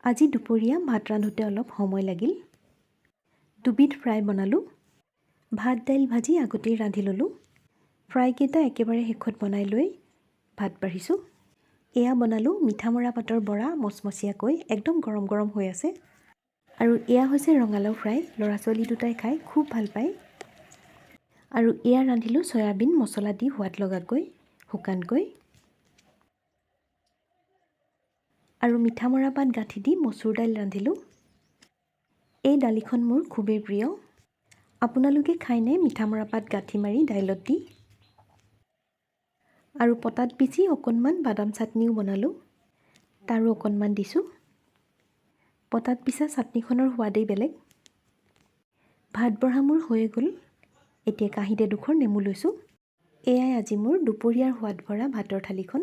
আজি দুপৰীয়া ভাত ৰান্ধোঁতে অলপ সময় লাগিল। দুবিধ ফ্ৰাই বনালোঁ। ভাত, দাইল, ভাজি আগতেই ৰান্ধি ল'লোঁ। ফ্ৰাইকেইটা একেবাৰে শেষত বনাই লৈ ভাত বাঢ়িছোঁ। এয়া বনালোঁ মিঠামৰা পাতৰ বৰা, মচমচীয়াকৈ একদম গৰম গৰম হৈ আছে। আৰু এয়া হৈছে ৰঙালাও ফ্ৰাই। ল'ৰা ছোৱালী দুটাই খাই খুব ভাল পায়। আৰু এয়া ৰান্ধিলোঁ চয়াবিন মছলা দি সোৱাদ লগাকৈ শুকানকৈ। আৰু মিঠামৰা পাত গাঁঠি দি মচুৰ দাইল ৰান্ধিলোঁ। এই দালিখন মোৰ খুবেই প্ৰিয়। আপোনালোকে খায়নে মিঠামৰা পাত গাঁঠি মাৰি দাইলত দি? আৰু পটাত পিচি অকণমান বাদাম চাটনিও বনালোঁ, তাৰো অকণমান দিছোঁ। পটাত পিচা চাটনিখনৰ সোৱাদেই বেলেগ। ভাত বঢ়া মোৰ হৈয়ে গ'ল। এতিয়া কাঁহীতে দুখৰ নেমু লৈছোঁ। এয়াই আজি মোৰ দুপৰীয়াৰ সোৱাদ ভৰা ভাতৰ থালিখন।